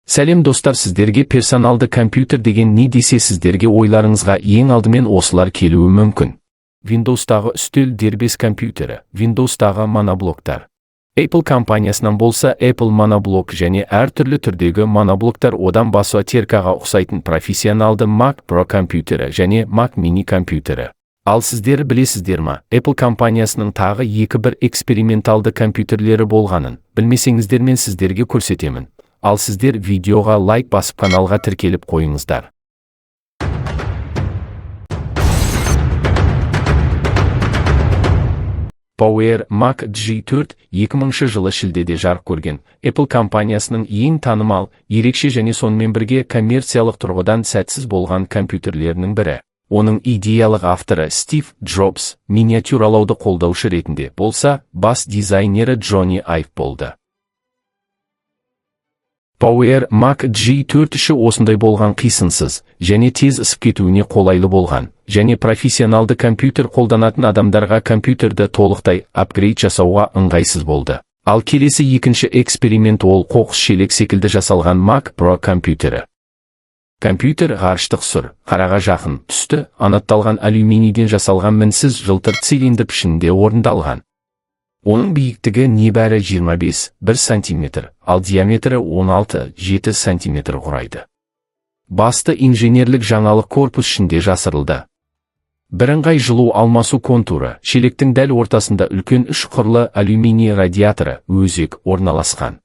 Сәлем, достар! Сіздерге персоналды компьютер деген не десе, сіздерге ойларыңызға ең алдымен осылар келуі мүмкін. Windows'тағы үстел дербес компьютері, Windows'тағы моноблоктар. Apple компаниясынан болса, Apple моноблок және әртүрлі түрдегі моноблоктар, одан басқа теркаға ұқсайтын профессионалды Mac Pro компьютері және Mac mini компьютері. Ал сіздер білесіздер ма, Apple компаниясының тағы екі бір эксперименталды компьютерлері болғанын? Білмесеңіздер, мен сіздерге көрсетемін. Ал сіздер видеоға лайк басып, каналға тіркеліп қойыңыздар. Power Mac G4 2000 жылы шілдеде жарық көрген Apple компаниясының ең танымал, ерекше және сонымен бірге коммерциялық тұрғыдан сәтсіз болған компьютерлерінің бірі. Оның идеялық авторы Стив Джобс, миниатюралауды қолдаушы ретінде болса, бас дизайнері Джонни Айв болды. Power Mac G4 іші осындай болған: қисынсыз және тез ысып кетуіне қолайлы болған және профессионалды компьютер қолданатын адамдарға компьютерді толықтай апгрейд жасауға ыңғайсыз болды. Ал келесі екінші эксперимент — ол қоқыс шелек секілді жасалған Mac Pro компьютері. Компьютер ғарыштық сұр, қараға жақын түсті анодталған алюминийден жасалған мінсіз жылтыр цилиндр пішінінде орындалған. Оның биіктігі небәрі 25,1 сантиметр, ал диаметрі 16,7 сантиметр құрайды. Басты инженерлік жаңалық корпус ішінде жасырылды. Бірыңғай жылу алмасу контуры, шелектің дәл ортасында үлкен үш қырлы алюминий радиаторы, өзек орналасқан.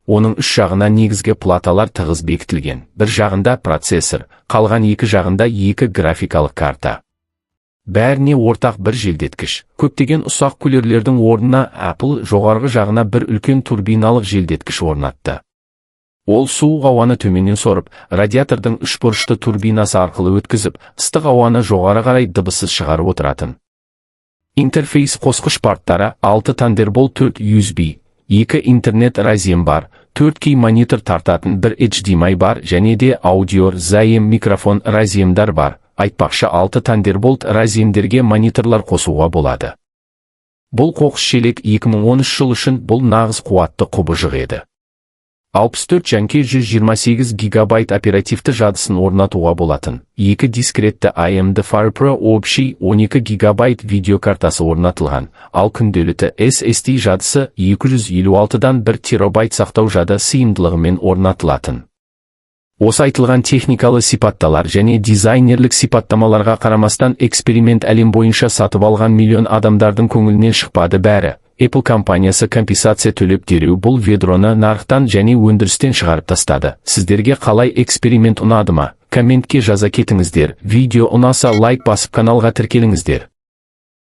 Оның үш жағына негізгі платалар тығыз бекітілген. Бір жағында процессор, қалған екі жағында екі графикалық карта. Бәріне ортақ бір желдеткіш. Көптеген ұсақ кулерлердің орнына Apple жоғарғы жағына бір үлкен турбиналық желдеткіш орнатты. Ол суық ауаны төменнен сорып, радиатордың үшбұрышты турбинасы арқылы өткізіп, ыстық ауаны жоғары қарай дыбыссыз шығарып отыратын. Интерфейс қосқыш порттары 6 Thunderbolt 4 USB, екі интернет разъем бар, 4K монитор тартатын бір HDMI бар және де аудио разъем, микрофон разъемдар бар. Айтпақшы, 6 Thunderbolt разъемдерге мониторлар қосуға болады. Бұл қоқыс шелек 2013 жыл үшін бұл нағыз қуатты құбыжық еді. 64 және 128 гигабайт оперативті жадысын орнатуға болатын. Екі дискретті AMD FirePro общий 12 гигабайт видеокартасы орнатылған, ал күнделікті SSD жадысы 256-дан 1 терабайт сақтау жады сыйымдылығымен орнатылатын. Осы айтылған техникалы сипатталар және дизайнерлік сипаттамаларға қарамастан, эксперимент әлем бойынша сатып алған миллион адамдардың көңілінен шықпады бәрі. Apple компаниясы компенсация төлеп, дереу бұл ведроны нарықтан және өндірістен шығарып тастады. Сіздерге қалай, эксперимент ұнады ма? Комментке жаза кетіңіздер. Видео ұнаса, лайк басып, каналға тіркеліңіздер.